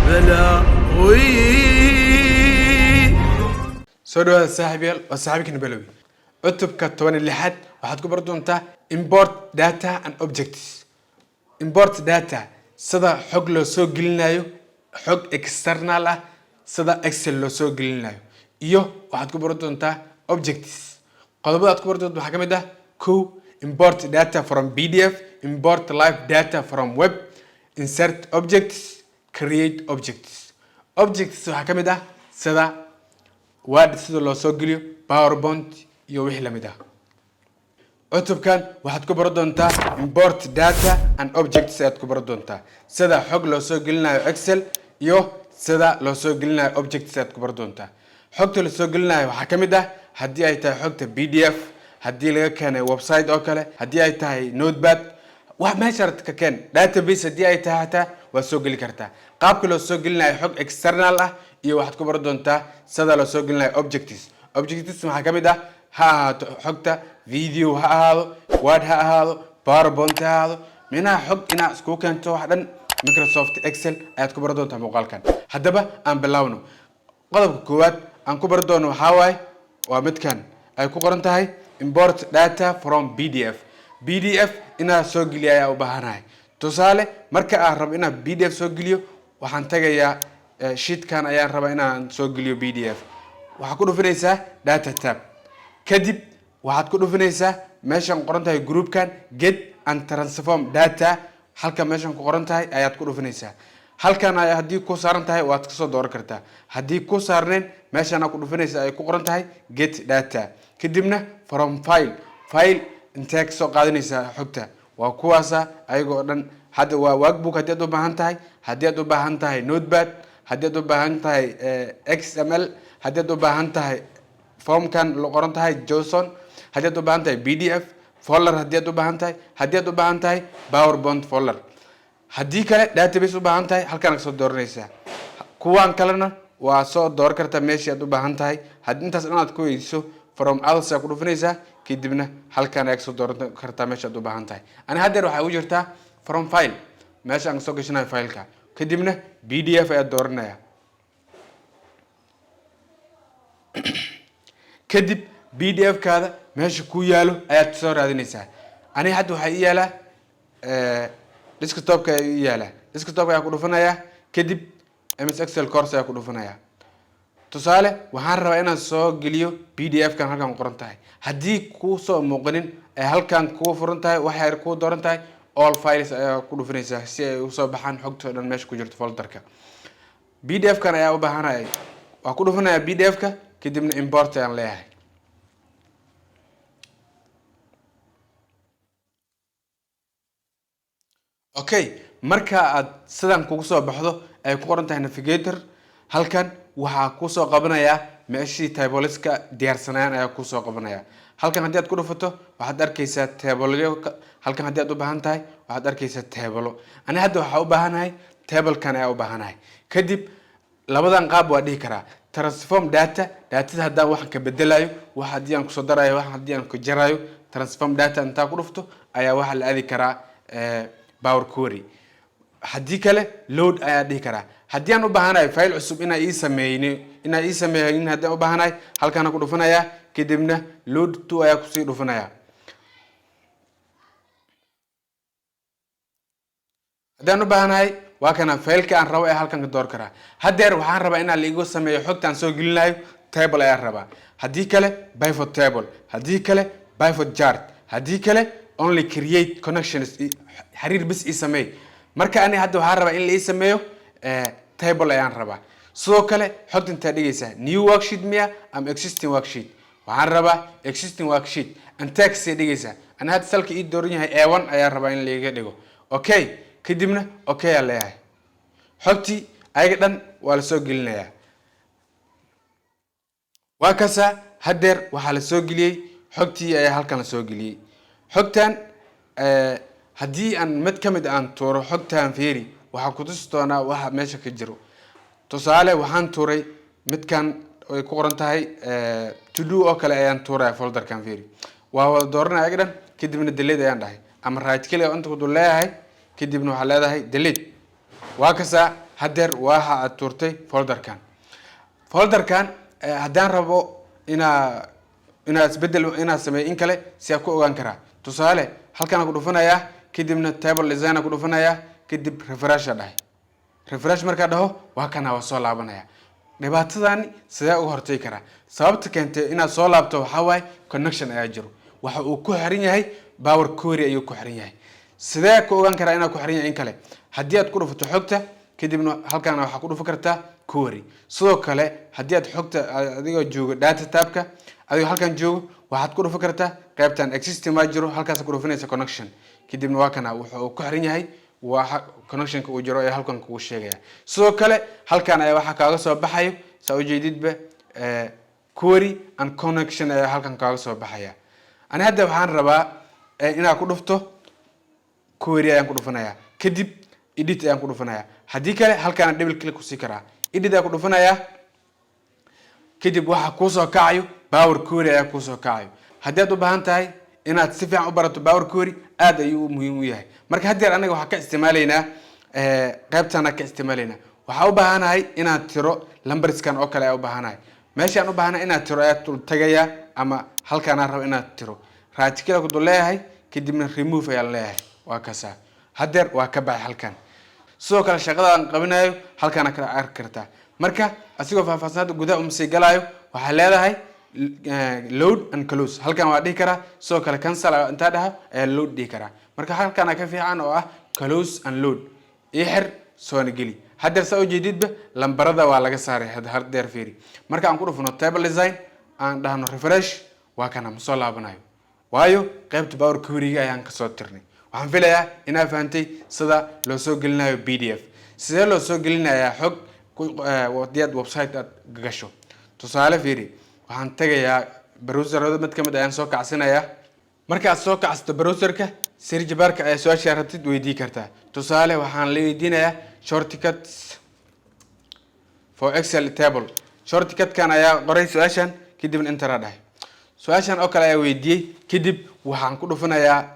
بلاوي. Soo dhawaada saaxiibayaal, waa saaxiibkina Balowi. Cutubka 16aad waxaad ku baran doontaa import data and objects. Import data, sida xog loo soo gelinayo, xog external ah, sida Excel loo soo gelinayo, iyo waxaad ku baran doontaa objects. Qodobada aad ku baran doonto waxaa ka mid ah: kow, import data from PDF, import live data from web, insert objects, create objects. Objects waxaa ka mid ah sida Word sida loo soo geliyo, PowerPoint iyo wixii lamid ah. Cutubkan waxaad ku baran doontaa import data and objects ayaad ku baran doontaa, sida xog loo soo gelinayo Excel iyo sida loo soo gelinayo objects ayaad ku baran doontaa. Xogta la soo gelinayo waxaa ka mid ah haddii ay tahay xogta PDF, haddii laga keenay website oo kale, haddii ay tahay Notepad, wax meesha rabta ka keen, database haddii ay tahay hataa waad soo geli kartaa. Qaabka loo soo gelinayo xog external ah iyo waxaad ku baran doontaa sida loo soo gelinayo objects. Objects waxaa ka mid ah, ha ahaato xogta video, ha ahaado Word, ha ahaado PowerPoint, ha ahaado minaha xog inaad iskugu keento wax dhan Microsoft Excel ayaad ku baran doontaa muuqaalkan. Haddaba aan bilowno. Qodobka koowaad aan ku baran doono waxaa waaye waa midkan ay ku qoran tahay import data from PDF. PDF inaad soo geliya ayaa u baahanahay. Tusaale, marka aan rabo inaan PDF soo geliyo, waxaan tagayaa sheetkan ayaan rabaa inaan soo geliyo PDF. Waxaad ku dhufinaysaa data tab, kadib waxaad ku dhufinaysaa meeshan qoran tahay groupkan get and transform data. Halka meeshan ku qoran tahay ayaad ku dhufinaysaa. Halkan ay haddii ku saaran tahay waad kasoo dooran kartaa, haddii ku saarneen meeshan ku dhufinaysa ay ku qoran tahay get data, kadibna from file. File intee kasoo qaadanaysaa xogta? Waa kuwaasa ayagoo dhan. Hadda waa workbook haddii aad u baahan tahay, haddii aad u baahan tahay Notepad, haddii aad u baahan tahay XML, haddii aad u baahan tahay formkan la qoran tahay JSON, haddii aad u baahan tahay PDF folder, haddii aad u baahan tahay, haddii aad u baahan tahay PowerPoint folder, haddii kale database u baahan tahay, halkaan kasoo dooranaysaa. Kuwaan kalena waa soo dooran kartaa meeshii aad u baahan tahay. Haddii intaas dhan aad ku weydiiso, from others aad ku dhufinaysaa, kadibna halkaan ayaa kasoo dooran kartaa meesha aad u baahan tahay. Ani haddeer waxaa ugu jirtaa from file, meesha aan kasoo gashanayo fileka, kadibna PDF ayaa dooranaya. Kadib PDF kaada meesha ku yaalo ayaad soo raadinaysaa. Aniga hadda waxaa ii yaalaa desktopka ayaa ii yaalaa. Desktopka ayaa ku dhufanayaa, kadib MS Excel course ayaa ku dhufanaya. Tusaale, waxaan rabaa inaan soo geliyo PDF kan halkan ku qoran tahay. Haddii kuusoo muuqanin ee halkan kuu furan tahay, waxay kuu dooran tahay, all files ayaa ku dhufinaysaa si ay usoo baxaan xogta oo dhan meesha ku jirto folderka. PDF kan ayaa u baahanaya, waa ku dhufanaya PDF ka, kadibna import ayaan leeyahay. Okay, marka aad sidan kugu soo baxdo ay ku qoran tahay navigator, halkan waxaa kusoo qabanayaa meeshii tableska diyaarsanayaan ayaa kusoo qabanaya. Halkan haddii aad ku dhufato waxaad arkaysaa tableyo. Halkan haddii aad u baahan tahay waxaad arkaysaa table. Ani hadda waxaa u baahanahay tablekan ayaa u baahanahay. Kadib labadan qaab waa dhihi karaa: transform data, datada haddaan waxan ka bedelayo, wax haddii aan kusoo darayo, wax haddii aan ku jarayo, transform data intaa ku dhufto ayaa waxaa la aadi karaa Power Query. Haddii kale load ayaa dhihi karaa. Haddii aan u baahanahay file cusub inaa ii sameyni, inaa ii sameeyin haddii aan u baahanahay, halkaana ku dhufanayaa, kadibna load to ayaa kusii dhufanaya. Haddii aan u baahanahay, waa kana fileka aan rabo ee halkan ka door karaa. Haddeer waxaan rabaa inaan laigu sameeyo xogta aan soo gelinayo table ayaan rabaa. Haddii kale pivot table, haddii kale pivot chart, haddii kale only create connections, xiriir bis ii sameey. Marka ani hadda waxaan rabaa in la ii sameeyo table ayaan rabaa. Sidoo kale xogta intaa dhigaysaa, new worksheet miya ama existing worksheet? Waxaan rabaa existing worksheet. Intee kasii dhigaysaa? Ani hadda salka ii dooran yahay A1 ayaan rabaa in laiga dhigo. Okay, kadibna okay aan leeyahay. Xogtii ayaga dhan waa la soo gelinayaa. Waa kasa, haddeer waxaa la soo geliyey xogtii ayaa halkan la soo geliyey. Xogtan haddii aan mid ka mid aan tuuro xogtan, fiiri, waxaa kutusi doonaa waxa meesha ka jiro. Tusaale, waxaan tuuray midkan ay ku qoran tahay to do oo kale ayaan tuuraya folderkan. Fiiri, waa wada dooranaya ayaga dhan, kadibna delete ayaan dhahay, ama right click inta ku dul leeyahay, kadibna waxaa leedahay delete. Waa kasaa. Haddeer waxa aad tuurtay folderkan. Folderkan haddaan rabo inaa isbedel inaa sameeyo in kale, si aan ku ogaan karaa? Tusaale, halkaan ku dhufanayaa, kadibna table design ku dhufanayaa, kadib refresh dhahay. Refresh markaa dhaho, waa kana, waa soo laabanaya. Dhibaatadani sidee uga hortagi karaa? Sababta keentay inaad soo laabto waxaa waaye connection ayaa jiro. Waxa uu ku xiran yahay Power Query ayuu ku xiran yahay. Sidee ku ogaan karaa inaad ku xiran yahay in kale? Haddii aad ku dhufato xogta, kadibna halkaana waxaa ku dhufan kartaa query. Sidoo kale, haddii aad xogta adigoo joogo data tabka, adigoo halkan joogo, waxaad ku dhufan kartaa qaybtan existing baa jiro, halkaas ku dhufanaysa connection, kadibna waa kana, wuxuu ku xiran yahay waa connectionka uu jiro ee halkan kugu sheegaya. Sidoo kale, halkan ayaa waxaa kaaga soo baxayo, saa ujeedidba, query and connection ayaa halkan kaaga soo baxaya. Ani hadda waxaan rabaa inaad ku dhufto query ayaan ku dhufanaya, kadib edit ayaan ku dhufanaya. Haddii kale, halkaan double click kusii karaa, edit ayaan ku dhufanaya, kadib waxaa kuusoo kacayo Power Query ayaa kuusoo kacayo. Haddii aad u baahan tahay inaad si fiican u barato Power Query, aad ayuu muhiim u yahay. Marka haddeer anaga waxaan ka isticmaalaynaa qaybtana ka isticmaalaynaa. Waxaa u baahanahay inaad tiro numberskan oo kale ayaa u baahanahay. Meeshaan u baahanahay inaad tiro ayaa dul tagayaa, ama halkaan rabo inaad tiro, right click ku dul leeyahay, kadibna remove ayaan leeyahay. Waa kasaa, haddeer waa ka baxay halkan. Sidoo kale, shaqada aan qabanayo halkaana kala arki kartaa. Marka asigoo faahfaahsan hadda gudaha uma sii galaayo. Waxaa leedahay load and close, halkan waa dhihi karaa. Sidoo kale, cancel intaa dhaha ayaa load dhihi karaa. Marka halkaana ka fiican oo ah close and load, ii xir, soona geli. Haddeer saa ujeedidba, lambarada waa laga saaray. Haddeer fiiri, marka aan ku dhufno table design, aan dhahno refresh, waa kana, ma soo laabanayo, waayo qaybta Power Query-ga ayaan kasoo tirnay. Waxaan filayaa inaa fahantay sida loo soo gelinayo PDF. Sidee loo soo gelinayaa xog haddii aad website aad gasho? Tusaale, fiiri, waxaan tagayaa browserada mid kamid ayaan soo kacsinayaa. Marka aad soo kacsato browserka, search barka ayaa su-aasha rabtid weydii kartaa. Tusaale, waxaan la weydiinayaa shortcuts for Excel table. Shortcutkan ayaa qoray su-aashan, kadibna enter dhahay. Su-aashan oo kale ayaa weydiiyey, kadib waxaan ku dhufanayaa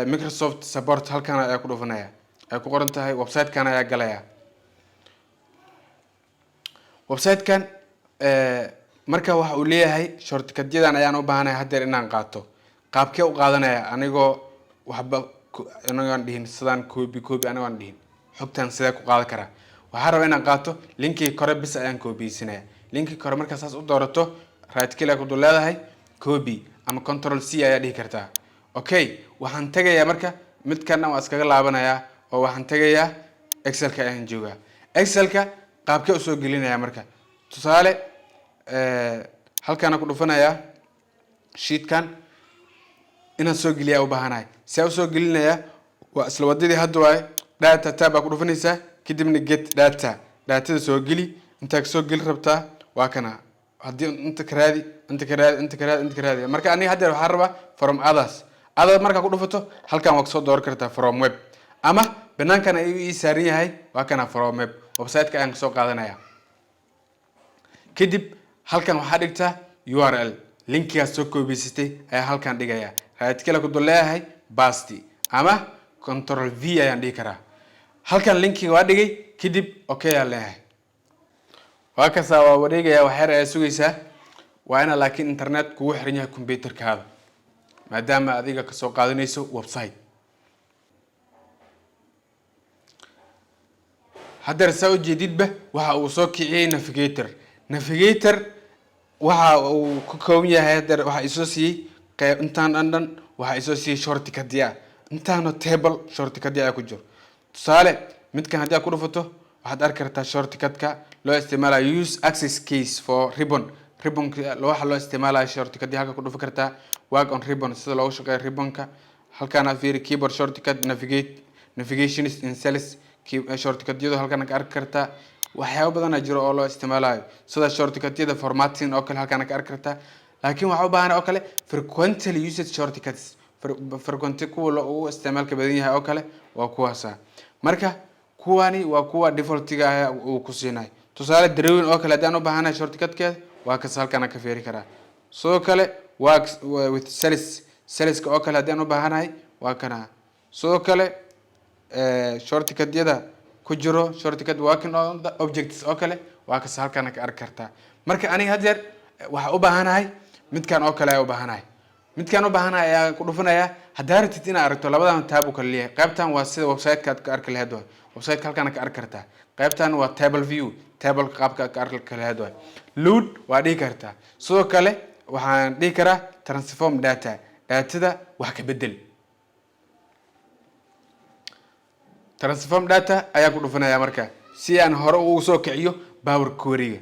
Microsoft support. Halkan ayaa ku dhufanaya, ay ku qoran tahay website-kan ayaa galaya. Website-kan marka waxa uu leeyahay shortcutyadan ayaan u baahanahay haddeer inaan qaato. Qaabkee u qaadanaya anigoo waxba anigoon dhihin sidaan copy copy, anigoon dhihin xogtan sidee ku qaadan karaa? Waxaan rabaa inaan qaato linkii kore bis ayaan copyeysanaya. Linkii kore markaa saas u doorato, right click ku dul leedahay, copy ama Control C ayaa dhihi kartaa. Okay, waxaan tegayaa marka midkan dhan waa iskaga laabanayaa oo waxaan tegayaa Excelka ayaan joogaa. Excelka qaabkee usoo gelinaya? Marka tusaale, halkaana ku dhufanayaa, sheetkan inaan soo geliyaa u baahanahay. See usoo gelinayaa? Waa isla wadadii hadda waaye. Data tab baa ku dhufanaysaa, kadibna get data, datada soo geli. Intaa kasoo geli rabtaa, waa kana. Haddii inta ka raadi, inta ka raadi, inta ka raadi, inta ka raadi. Marka aniga haddeer waxaan rabaa from others. Others markaa ku dhufato, halkan waa kasoo dooran kartaa from web, ama banaankan ayuu ii saaran yahay. Waa kana, from web, website-ka ayaan kasoo qaadanaya. Kadib halkan waxaa dhigtaa URL, linkigaas soo koobiysatay ayaa halkan dhigaya. Right click ku dul leeyahay, paste ama Control V ayaan dhihi karaa. Halkan linkiga waa dhigay, kadib okay ayaan leeyahay. Waa kasaa, waa wareegaya, waxyar ayaa sugaysaa. Waa ina laakiin internet kugu xiran yahay computerkaada, maadaama adiga kasoo qaadanayso website. Haddeer saa ujeedidba, waxa uu soo kiciyey Navigator. Navigator waxa uu ka kooban yahay, haddeer waxaa isoo siiyey qeyb intaan dhan dhan, waxaa isoo siiyey shortcut ah. Intaano table shortcut ayaa ku jiro. Tusaale, midkan haddii aad ku dhufato, waxaad arki kartaa shortcutka loo isticmaalayo use access keys for ribbon. Ribbonka waxa loo isticmaalayo shortcut halka ku dhufan kartaa. Work on ribbon, sida loogu shaqeeyo ribbonka halkaan fiiri. Keyboard shortcut, navigate, navigations in cells, shortcutyadu halkaan ka arki kartaa. Waxyaabo badanaa jiro oo loo isticmaalayo, sida shortcutyada formatting oo kale halkaan ka arki kartaa. Laakiin waxaa u baahan oo kale frequently used shortcuts, frequently kuwa ugu isticmaalka badan yahay oo kale waa kuwaasa. Marka kuwani waa kuwa defaultiga ah uu ku siinayo. Tusaale, drawing oo kale haddii aan u baahanahay shortcutkeeda, waa kas, halkaan ka fiiri karaa. Sidoo kale, work with cells, cellska oo kale haddii aan u baahanahay, waa kana. Sidoo kale, shortcutyada ku jiro shortcut working on the objects oo kale. Waa kasta halkaana ka arki kartaa. Marka aniga haddeer waxaa u baahanahay midkan oo kale ayaa u baahanahay, midkaan u baahanahay ayaa ku dhufanaya. Haddaa rabtid inaad aragto, labadan tab uu kala leeyahay. Qaybtan waa sida website-ka aad ka arki lahayd waay, website-ka halkaana ka arki kartaa. Qaybtan waa table view, table qaabka aad ka arki lahayd waay. Load waa dhihi kartaa. Sidoo kale waxaan dhihi karaa transform data, datada wax ka bedel. Transform data ayaa ku dhufanaya marka si aan hore ugu soo kiciyo Power Query-ga.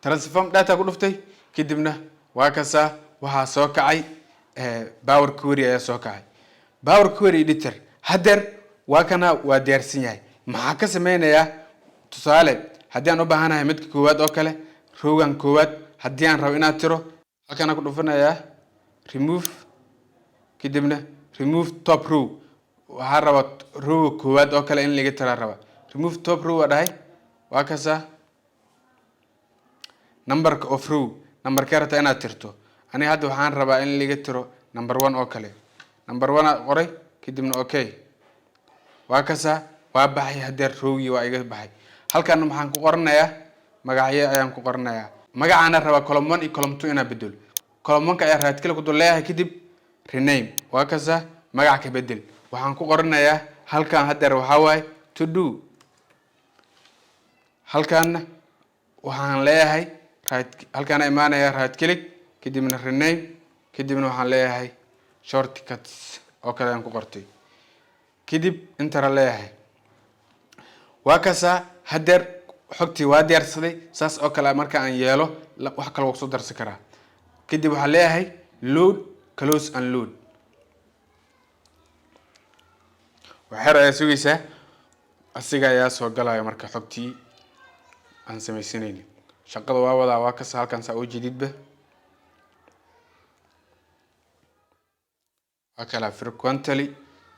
Transform data ku dhuftay, kadibna waa kasaa, waxaa soo kacay Power Query ayaa soo kacay, Power Query Editor. Haddeer waa kana, waa diyaarsan yahay. Maxaa ka sameynayaa? Tusaale, haddii aan u baahanahay midka koowaad oo kale, rowgan koowaad haddii aan rabo inaad tiro, halkaan ku dhufanayaa remove, kadibna remove top row. Waxaa rabaa rowga koowaad oo kale in laga tiraa raba. Remove top row waa dhahay. Waa kasaa. Numberka of row, numberkee rabtaa inaad tirto? Aniga hadda waxaan rabaa in laga tiro number one oo kale. Number one aa qoray, kadibna okay. Waa kasaa, waa baxay. Haddeer rowgii waa iga baxay. Halkan maxaan ku qoranayaa? Magacyo ayaan ku qoranayaa. Magacaana rabaa column one iyo column two inaan bedelo. Column one-ka ayaa right click ku dul leeyahay, kadib rename. Waa kasaa, magac ka bedel. Waxaan ku qoranayaa halkan haddeer waxaa waaye to do. Halkaanna waxaan leeyahay right, halkaana imaanaya, right click, kadibna rename, kadibna waxaan leeyahay shortcuts oo kale ayaan ku qortay, kadib enter leeyahay. Waa kasaa, haddeer xogtii waa diyaarsaday. Saas oo kale marka aan yeelo, wax kale waa kusoo darsan karaa. Kadib waxaan leeyahay load, close and load. Waxyar ayaa sugaysaa, asiga ayaa soo galaya. Marka xogtii aan samaysanayni shaqada waa wadaa. Waa kasa, halkan saa u jedidba waa kala frequently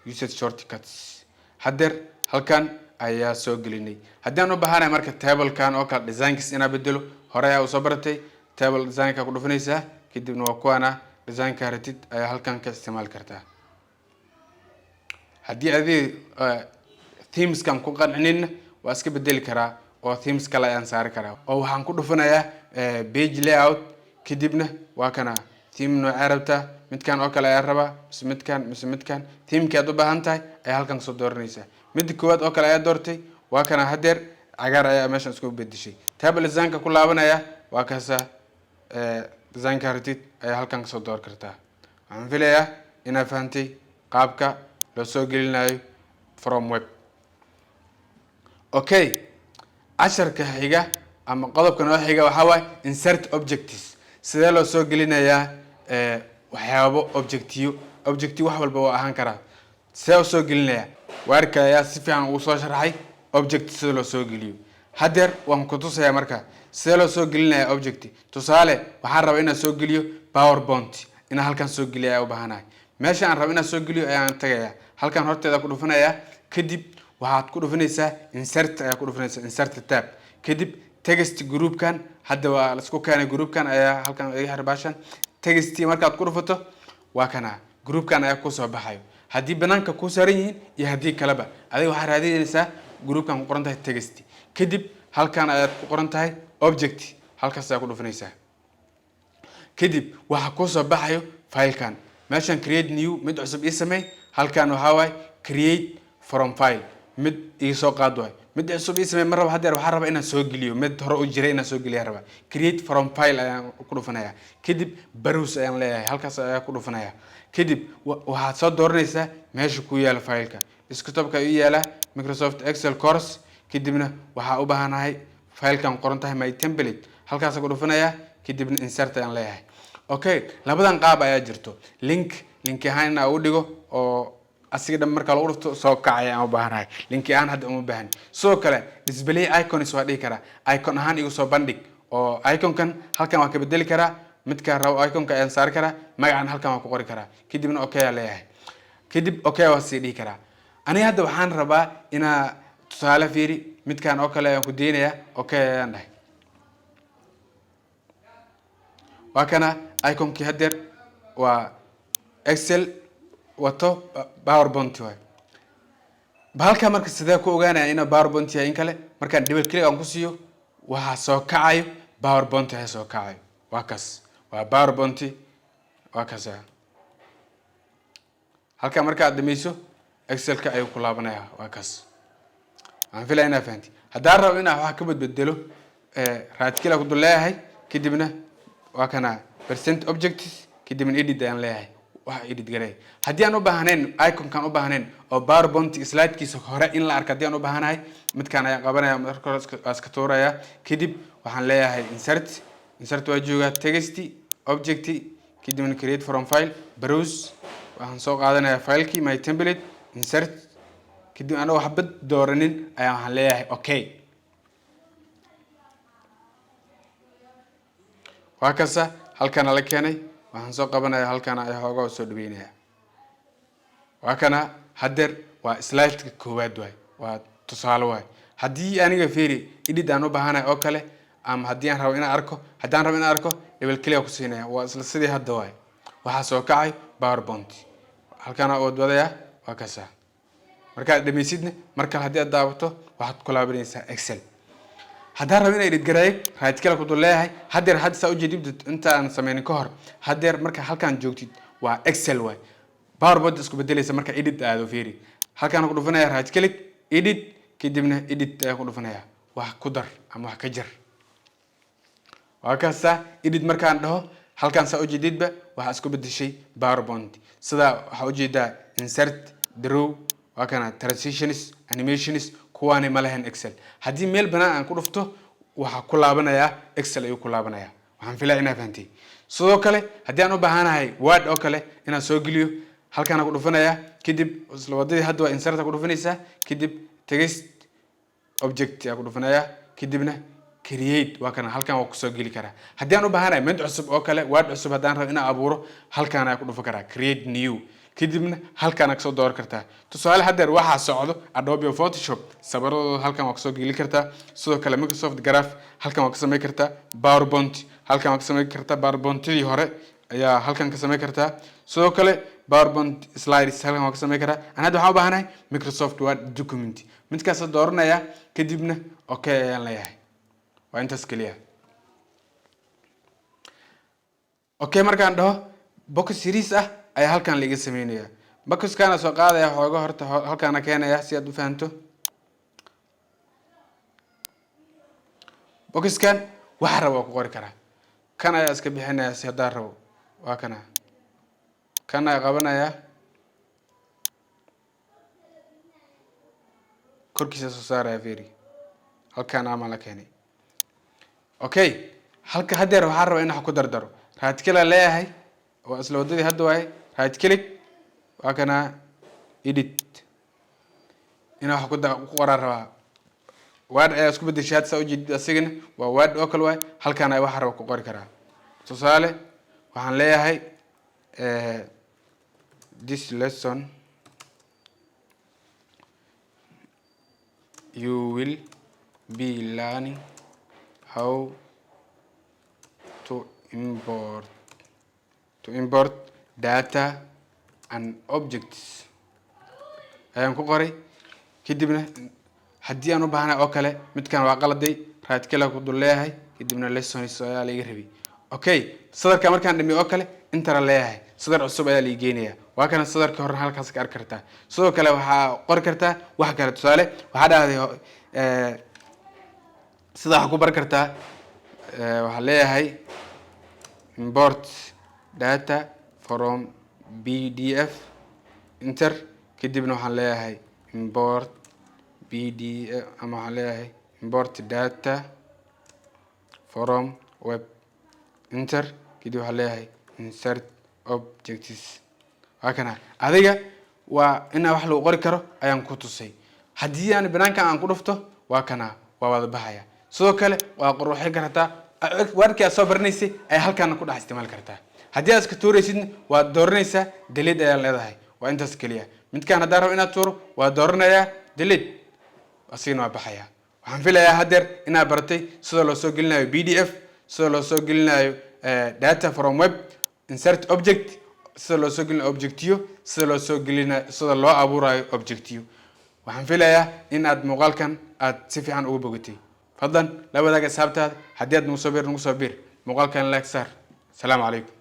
used shortcuts. Haddeer halkan ayaa soo gelinay. Haddii aan u baahanahay marka tablekan oo kale designkiis inaa bedelo, hore ayaa usoo baratay, table designka ku dhufanaysaa, kadibna waa kuwaana. Designka ratid ayaa halkan ka isticmaali kartaa. Haddii adii themeskan ku qancinina, waa iska bedeli karaa oo themes kale ayaan saari karaa, oo waxaan ku dhufanayaa page layout, kadibna waa kana. Theme noocee rabtaa? Midkan oo kale ayaa rabaa, mise midkan, mise midkan? Themekii aad u baahan tahay ayaa halkan kasoo dooranaysaa. Midda koowaad oo kale ayaa doortay. Waa kana, haddeer cagaar ayaa meeshan isku bedeshay. Table designka ku laabanaya. Waa kaasa, designka ratid ayaa halkan kasoo door kartaa. Waxaan filayaa inaad fahantay qaabka loo soo gelinayo from web. Okay, casharka xiga ama qodobka noo xiga waxaa waaye insert objects. Sidee loo soo gelinayaa waxyaabo, objectiyo? Objectiyo wax walba waa ahaan karaa. Sidee u soo gelinayaa? Waarka ayaa si fiican uu soo sharxay object sida loo soo geliyo. Haddeer waan ku tusayaa marka sidee loo soo gelinaya object. Tusaale, waxaan rabaa inaan soo geliyo PowerPoint. Inaan halkan soo geliyo ayaa u baahanahay. Meesha aan rabo inaan soo geliyo ayaan tagayaa, halkan horteeda ku dhufanayaa, kadib waxaad ku dhufanaysaa insert ayaa ku dhufanaysaa, insert tab, kadib text groupkan. Hadda waa laisku keenay groupkan ayaa halkan iga xir baashan. Text markaad ku dhufato, waa kana, groupkan ayaa kusoo baxayo. Haddii banaanka ku saaran yihiin iyo haddii kaleba, adiga waxaad raadinaysaa groupkan ku qoran tahay text, kadib halkan ayaad ku qoran tahay object, halkaas ayaa ku dhufanaysaa. Kadib waxaa kusoo baxayo filekan. Meeshan create new, mid cusub ii samey. Halkan waxaa waaye create from file, mid ii soo qaad waay. Mid cusub ii samey ma rabo haddeer, waxaan rabaa inaan soo geliyo mid hore u jiray, inaan soo geliya rabaa. Create from file ayaan ku dhufanaya, kadib browse ayaan leeyahay, halkaas ayaa ku dhufanaya. Kadib waxaad soo dooranaysaa meesha ku yaala fileka. Desktopka ii yaala Microsoft Excel course. Kadibna waxaa u baahanahay filekan qoran tahay my template, halkaas ku dhufanaya, kadibna insert ayaan leeyahay. Okay, labadan qaab ayaa jirto. Link ahaan inaa u dhigo oo asiga dhan marka lagu dhufto soo kacaya aan u baahanahay, linki ahaan hadda uma baahan. Sidoo kale display icons waa dhihi karaa, icon ahaan igu soo bandhig, oo iconkan halkan waa ka bedeli karaa. Midka rabo iconka ayaan saari karaa, magacan halkan waa ku qori karaa, kadibna okay aan leeyahay, kadib okay waa sii dhihi karaa. Aniga hadda waxaan rabaa inaa tusaale fiiri, midkan oo kale ayaan ku deynayaa. Okay ayaan dhahay. Waa kana iconkii haddeer, waa Excel. Wato PowerPoint waay bahalka. Marka sidee ku ogaanaya inuu PowerPoint yahay in kale? Markaan double click aan ku siiyo, waxaa soo kacayo PowerPoint ayaa soo kacayo. Waa kaas, waa PowerPoint, waa kaas. Halkaa markaad dhamayso, Excelka ayuu ku laabanaya. Waa kaas. Waxaan filaya inaa fahanti. Haddaan rabo inaa wax ka badbedelo, right click ku dul leeyahay, kadibna waa kana present objects, kadibna edit ayaan leeyahay. Wax edit garay haddii aan u baahnayn, iconkaan u baahnayn oo PowerPoint slidekiisa hore in la arko haddii aan u baahanahay, midkaan ayaan qabanaya. Marka hore waa iska tuuraya. Kadib waxaan leeyahay insert. Insert waa joogaa, text object, kadibna create from file, browse. Waxaan soo qaadanayaa filekii, my template, insert. Kadib anagoo waxba dooranin ayaa waxaan leeyahay okay. Waa kasa, halkana la keenay. Waxaan soo qabanaya halkana ay xoogaa soo dhaweynaya. Waa kana haddeer, waa slideka koowaad waay, waa tusaale waay. Haddii aniga fiiri edit aan u baahanahay oo kale, ama haddii aan rabo inaan arko, haddaan rabo inaan arko, double click ku siinaya. Waa isla sidii hadda waay. Waxaa soo kacay PowerPoint, halkana ood wadaya. Waa kasa. Markaad dhamaysidna, mar kale haddii aad daawato, waxaad ku laabanaysaa Excel. Haddaan rabo inaan edit gareeyo, right click ku dul leeyahay. Haddeer hadda saa ujeedid, intaan sameynin ka hor, haddeer marka halkaan joogtid waa Excel waay. PowerPoint isku bedelaysa marka edit aado. Fiiri, halkaan ku dhufanaya right click, edit, kadibna edit ayaa ku dhufanaya. Wax ku dar ama wax ka jar. Waa kaasa. Edit markaan dhaho, halkaan saa ujeedidba waxaa isku bedeshay PowerPoint. Sida waxaa ujeedaa insert, draw, waa kana, transitions, animations. Kuwaani ma lahayn Excel. Haddii meel banaan aan ku dhufto, waxaa ku laabanayaa Excel ayuu ku laabanayaa. Waxaan filaya inaa fahantay. Sidoo kale haddii aan u baahanahay Word oo kale inaan soo geliyo, halkaana ku dhufanayaa. Kadib isla wadadii hadda waa inserta ku dhufanaysaa, kadib text object ayaa ku dhufanayaa, kadibna create. Waa kana, halkan waa kusoo geli karaa. Haddii aan u baahanahay mid cusub oo kale, Word cusub haddaan rabo inaan abuuro, halkaan ayaa ku dhufan karaa create new, kadibna halkaan aad kasoo dooran kartaa. Tusaale, haddeer waxaa socdo Adobe Photoshop, sawiradooda halkan waa kasoo geli kartaa. Sidoo kale Microsoft Graph halkan waa ka samayn kartaa. PowerPoint halkan waa ka samayn kartaa. PowerPointadii hore ayaa halkan ka samayn kartaa. Sidoo kale PowerPoint slides halkan waa ka samayn karaa. An hadda waxaan u baahanahay Microsoft Word document, midkaasa dooranaya, kadibna okay ayaan leeyahay. Waa intaas keliya. Okay, markaan dhaho, box series ah ayaa halkan laiga sameynaya. Boxkaana soo qaadaya, xooga horta halkaana keenaya si aad u fahanto. Boxkan waxa rabo waa ku qori karaa. Kan ayaa iska bixinaya si haddaan rabo. Waa kana, kan ayaa qabanaya, korkiisa soo saaraya. Fiiri, halkaan amaan la keenay. Okay, halka haddeer waxaan rabaa in wax ku dardaro. Right click leeyahay, waa isla wadadii hadda waaye. Right click, waa kana, edit. Inaan wax ku qoraan rabaa. Word ayaa isku bedeshay hadda, saa ujeedid. Asigana waa Word oo kale waay. Halkaan ayaa waxa raba ku qori karaa. Tusaale, waxaan leeyahay "This lesson you will be learning how to import data and objects" ayaan ku qoray. Kadibna haddii aan u baahnahay oo kale, midkan waa qaladay. Right click ku dul leeyahay, kadibna lessons ayaa laiga rabay. Okay, sadarka markaan dhamiyo oo kale, intara leeyahay, sadar cusub ayaa lai geenaya. Waa kana, sadarka hore halkaas ka arki kartaa. Sidoo kale waxaa qori kartaa wax kale. Tusaale, waxaa dhahday sida waxaa ku bari kartaa, waxaa leeyahay import data from PDF, enter. Kadibna waxaan leeyahay import PDF, ama waxaan leeyahay import data from web, enter. Kadib waxaan leeyahay insert objects. Waa kana. Adiga waa inaa wax lagu qori karo ayaan ku tusay. Haddii aan banaankan aan ku dhufto, waa kana, waa wada baxaya. Sidoo kale waa qurxin kartaa. Wordkii aad soo baranaysay ayaa halkaana ku dhex isticmaali kartaa. Haddii aad iska tuuraysidna, waad dooranaysaa, delete ayaa leedahay. Waa intaas keliya. Midkaan haddaan rabo inaad tuuro, waa dooranayaa, delete, asigana waa baxaya. Waxaan filayaa haddeer inaad baratay sida loo soo gelinayo PDF, sida loo soo gelinayo data from web, insert object. Sida loo soo gelinayo objectiyo, sida loo soo gelinayo, sida loo abuurayo objectiyo. Waxaan filayaa in aad muuqaalkan aad si fiican uga bogatay. Fadlan la wadaag asxaabtaada. Haddii aad nagu soo bir, nagu soo bir. Muuqaalkan like saar. Asalaamu calaykum.